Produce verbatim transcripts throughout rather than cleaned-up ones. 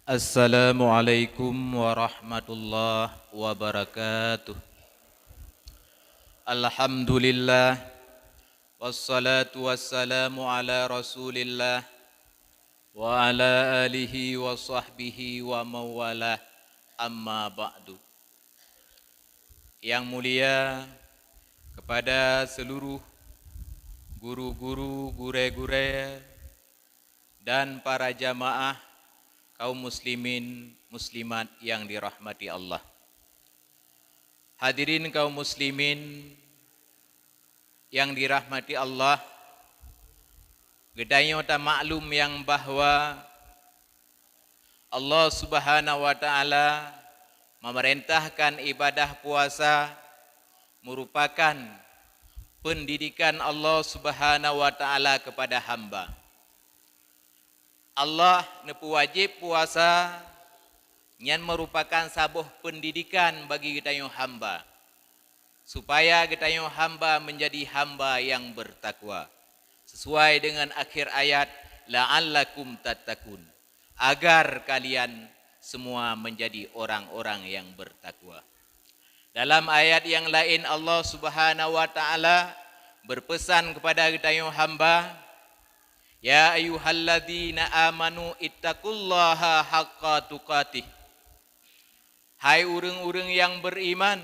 Assalamualaikum warahmatullahi wabarakatuh. Alhamdulillah, wassalatu wassalamu ala Rasulillah wa ala alihi wa sahbihi wa mawalah, amma ba'du. Yang mulia, kepada seluruh guru-guru, gurée-gurée, dan para jamaah kaum muslimin muslimat yang dirahmati Allah. Hadirin kaum muslimin yang dirahmati Allah, geutanyoe tamaklum nyang bahwa Allah Subhanahu wa Ta'ala memerintahkan ibadah puasa merupakan pendidikan Allah Subhanahu wa Ta'ala kepada hamba. Allah neupeuwajéb puasa, nyan merupakan saboh pendidikan bagi geutanyoe hamba, supaya geutanyoe hamba menjadi hamba yang bertakwa, sesuai dengan akhir ayat, "La'allakum tattaqun," agar kalian semua menjadi orang-orang yang bertakwa. Dalam ayat yang lain, Allah Subhanahu wa Ta'ala berpesan kepada geutanyoe hamba, "Ya ayyuhalladzina amanu ittaqullaha haqqa tuqatih." Hai ureuëng-ureuëng yang beriman,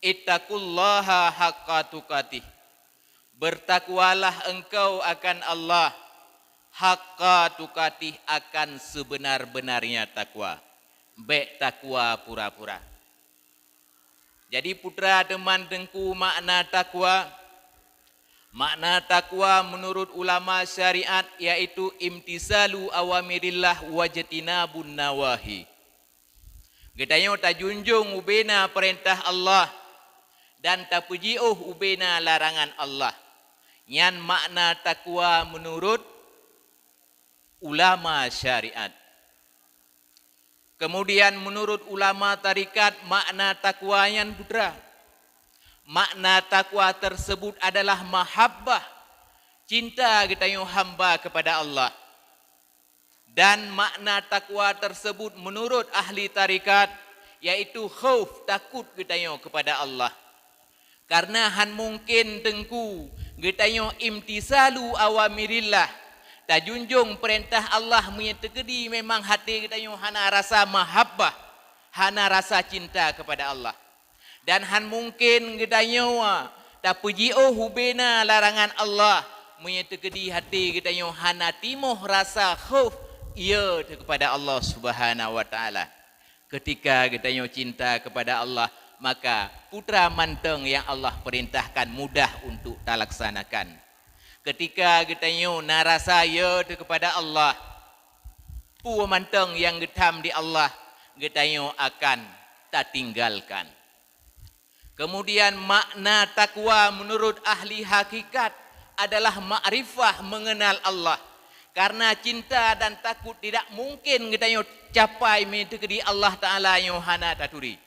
ittaqullaha haqqa tuqatih. Bertakwalah engkau akan Allah, haqqa tuqatih, akan sebenar-benarnya takwa. Bék takwa pura-pura. Jadi, putra teuma teungku, makna takwa, makna takwa menurut ulama syariat yaitu imtisalu awamirillah wajtinabun nawahi. Geutanyoe tajunjung ubena peurintah Allah dan tapeujiôh ubena larangan Allah. Nyan makna takwa menurut ulama syariat. Kemudian, menurut ulama tarekat, makna takwa nyan putra. Makna takwa tersebut adalah mahabbah, cinta geutanyoe hamba kepada Allah. Dan makna takwa tersebut menurut ahli tarekat, yaitu khauf, takut geutanyoe kepada Allah. Karena hán mungken teungku geutanyoe imtisalu awamirillah, tajunjung peurintah Allah, meunyoe teukeudi memang até geutanyoe hana rasa mahabbah, hana rasa cinta kepada Allah. Dan hán mungken geutanyoe tapeujiôh ubena larangan Allah, meunyoe teukeudi até geutanyoe hana timoh rasa khauf, iya, kepada Allah Subhanahu wa Ta'ala. Ketika geutanyoe cinta kepada Allah, maka putra mantong nyang Allah peurintahkan mudah untuk talaksanakan. Ketika geutanyoe na rasa, ya, teuh kepada Allah, peue mantong nyang geutham di Allah, geutanyoe akan tatinggalkan. Kemudian, makna takwa menurut ahli hakikat adalah makrifah, mengenal Allah. Karena cinta dan takut, tidak mungken geutanyoe capai meunyoe teukeudi Allah Ta'ala nyoe hana taturi.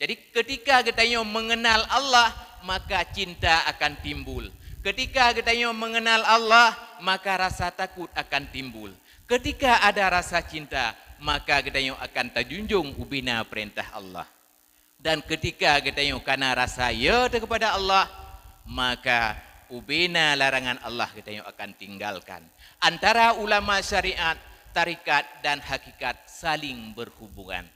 Jadi, ketika geutanyoe mengenal Allah, maka cinta akan timbul. Ketika geutanyoe mengenal Allah, maka rasa takut akan timbul. Ketika ada rasa cinta, maka geutanyoe akan tajunjung ubena peurintah Allah. Dan ketika geutanyoe kana rasa ya teuh kepada Allah, maka ubena larangan Allah geutanyoe akan tinggalkan. Antara ulama syariat, tarekat, dan hakikat saling berhubungan.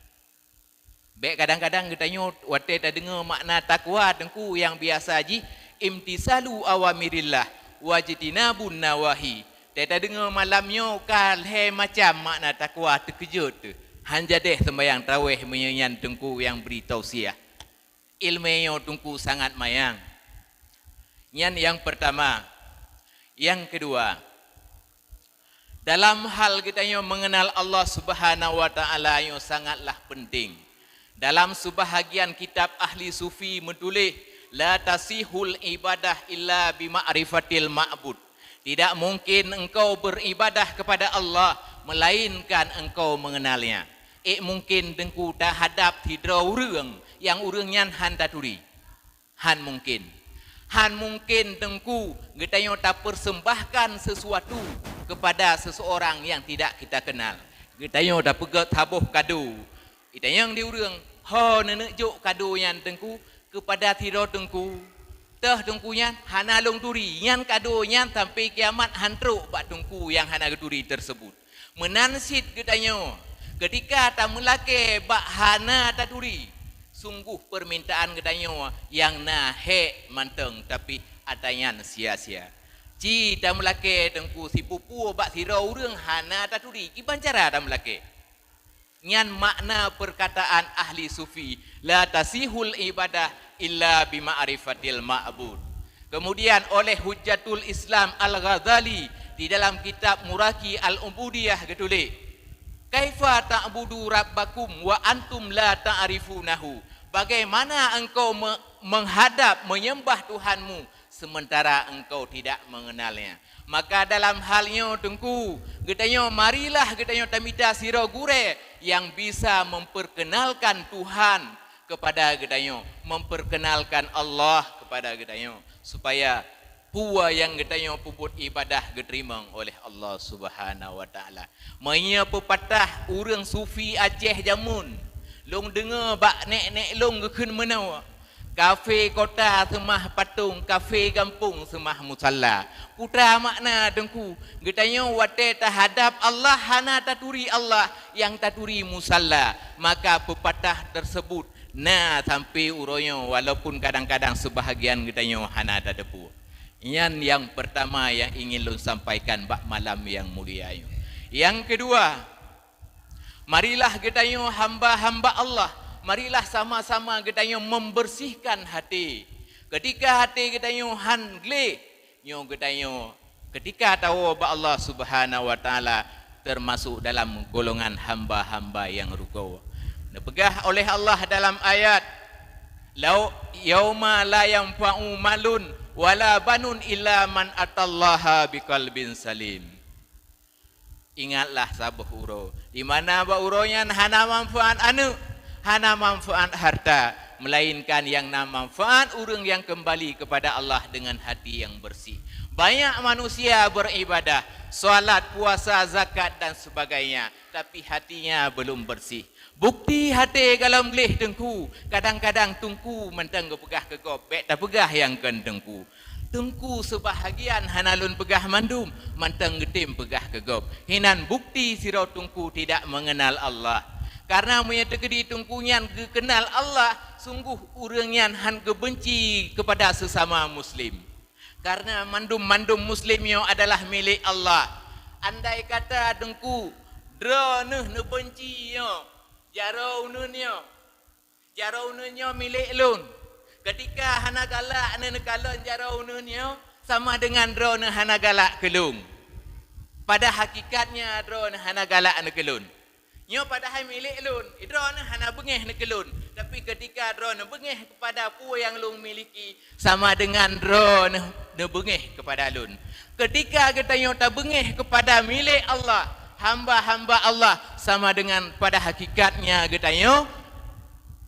Bék kadang-kadang geutanyoe watée tadeungoe makna takwa teungku nyang biasa jih imtisalu awamirillah wajtinabun nawahi. Tée tadeungoe malam nyoe ka lhée macam makna takwa, teukeujot teuh. Hán jadeh seumbahyang tarawéh meunyoe nyan teungku nyang bri tausiah. Ileumé nyoe teungku sangat manyang. Nyan nyang peurtama. Nyang keudua, dalam hal geutanyoe mengenal Allah Subhanahu wa Ta'ala nyoe sangatlah penting. Dalam seubahagian kitab ahli sufi meutuléh, "La tasihul ibadah illa bi ma'rifatil ma'bud." Tidak mungkin engkau beribadah kepada Allah melainkan engkau mengenalnya. Ék mungkin teungku tahadab sidroe ureuëng nyang ureuëng nyan hán taturi? Hán mungken. Hán mungken teungku geutanyoe tapersembahkan sesuatu kepada seseorang yang tidak kita kenal. Geutanyoe tapeugét saboh kado. Itanyong di ureuëng, "Ho neuneuk jok kado nyan, Teungku, kepada sidroe teungku?" "Toh, Teungku, nyan hana lôn turi." Nyan kado nyan sampai kiamat han trok bak teungku nyang hana geuturi tersebut. Meunan cit geutanyoe, ketika tameulakée bak hana taturi, sungguh permintaan geutanyoe nyang na hék mantong, tapi atra nyan sia-sia. Ci tameulakée, Teungku, sipeue-peue bak sidroe ureuëng hana taturi, kiban cara tameulakée. Nyan makna perkataan ahli sufi, "La tasihul ibadah illa bi ma'rifatil ma'bud." Kemudian oleh Hujjatul Islam Al-Ghazali di dalam kitab Muraki Al-Ubudiyah geutuléh, "Kaifa ta'budu rabbakum wa antum la ta'rifunahu?" Bagaimana engkau me-, menghadap, menyembah Tuhanmu, sementara engkau tidak mengenalnya? Maka dalam hal nyoe, Teungku, geutanyoe marilah geutanyoe tamita sidroe gurée nyang bisa memperkenalkan Tuhan kepada geutanyoe, memperkenalkan Allah kepada geutanyoe, supaya peue nyang geutanyoe peubuet ibadah geuteurimong oleh Allah Subhanahu wa Taala. Meunyoe peupatah ureuëng sufi Aceh jameun, lôn deungoe bak nék-nék lôn geukheun meunoe, "Kafé kota seumah patong, kafé gampông seumah musalla." Peue makna, Teungku? Geutanyoe watée tahadab Allah hana taturi Allah, nyang taturi musalla. Maka peupatah tersebut na sampai uroe nyoe, walaupun kadang-kadang seubahagian geutanyoe hana tateupeue. Nyan nyang pertama nyang ingin lôn sampaikan bak malam nyang mulia nyoe. Nyang keudua, marilah geutanyoe hamba-hamba Allah, marilah sama-sama geutanyoe membersihkan hati. Ketika hati geutanyoe han gleh, nyoe geutanyoe ketika tawoe bak Allah Subhanahu wa Taala termasuk dalam golongan hamba-hamba nyang rugoe. Neupeugah oleh Allah dalam ayat, "Lau-, yauma la yanfa'u malun wala banun illa man atallaha biqalbin salim." Ingatlah saboh uroe, di mana bak uroe nyan hana manfaat aneuëk, hana manfaat harta, melainkan nyang na manfaat ureuëng nyang keumbali kepada Allah dengan hati nyang bersih. Banyak manusia beribadah, salat, puasa, zakat dan sebagainya, tapi hatinya belum bersih. Bukti hati golom gleh, Teungku. Kadang-kadang Teungku mantong geupeugah keu gob, bék tapeugah nyang kon Teungku. Teungku seubahagian, hana lôn peugah mandum, mantong geutem peugah keu gob. Hinan bukti sidroe Teungku tidak mengenal Allah. Karena meunyoe teukeudi Teungku nyan geukeunal Allah, sungguh ureuëng nyan han geubenci kepada sesama muslim. Karena mandum-mandum muslim nyoe adalah milék Allah. Andai kata Teungku, droeneuh neubenci nyoe, jaroe uneuen nyoe, jaroe uneuen nyoe milék lôn. Ketika hana galak neuh neukalon jaroe uneuen nyoe, sama dengan droeneuh hana galak keu lôn. Pada hakikatnya droeneuh hana galak neuh keu lôn. Nyoe padahai milék lôn, droeneuh hana beungéh neuh keu lôn. Tapi ketika droeneuh beungéh kepada peue nyang lôn miliki, sama dengan droeneuh neubeungéh kepada lôn. Ketika geutanyoe tabeungéh kepada milék Allah, hamba-hamba Allah, sama dengan pada hakikatnya geutanyoe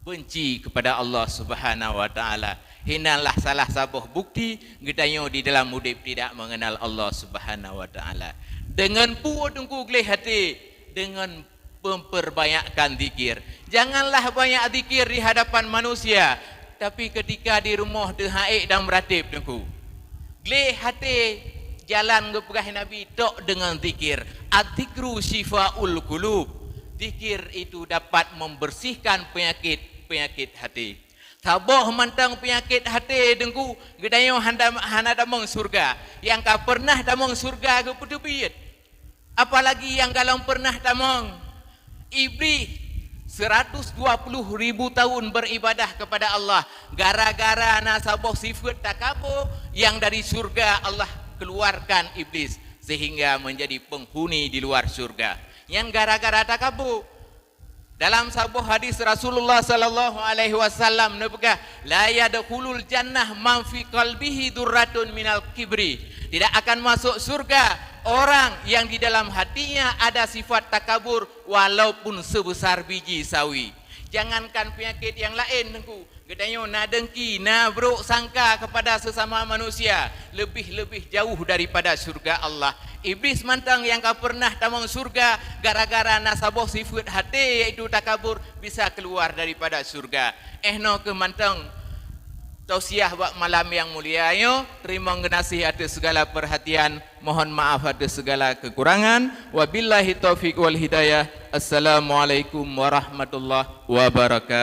benci kepada Allah Subhanahu wa Taala. Hinanlah salah saboh bukti geutanyoe di dalam udeb tidak mengenal Allah Subhanahu wa Taala. Deungon peue Teungku gleh hati, deungon memperbanyakkan zikir. Janganlah banyak zikir di hadapan manusia, tapi ketika di rumoh teuhadék dan meuratéb, Teungku. Gleh hati, jalan geupeugah Nabi, tok deungon zikir. "Adzikru syifaul qulub." Zikir itu dapat membersihkan penyakit-penyakit hati. Saboh mantong penyakit hati, Teungku, geutanyoe hana, hana tamong syurga. Nyang ka pernah tamong syurga geupeuteubiet. Apalagi nyang golom pernah tamong. Iblih, seratus dua puluh ribu tahun beribadah kepada Allah. Gara-gara na saboh sifat takabur, nyang dari syurga Allah keluarkan Iblis, sehingga menjadi penghuni di luar syurga. Nyan gara-gara takabur. Dalam saboh hadis Rasulullah sallallahu alaihi wasallam neupeugah, "La yadkhulul jannah man fi qalbihi dzurratun minal kibri." Tidak akan masuk surga orang yang di dalam hatinya ada sifat takabur walaupun sebesar biji sawi. Jangankan penyakit yang lain, Teungku, Geutanyoe na dengki, na brok sangka kepada sesama manusia, lebih-lebih jauh daripada syurga Allah. Iblis mantong nyang ka pernah tamong syurga gara-gara na saboh sifeuet até, yaitu takabur, bisa keluar daripada syurga. Eh, noe keuh mantong tausiah bak malam nyang mulia nyoe. Teurimong geunaséh ateueh segala perhatian, mohon maaf ateueh segala kekurangan. Wabillahi taufiq wal hidayah. Assalamualaikum warahmatullahi wabarakatuh.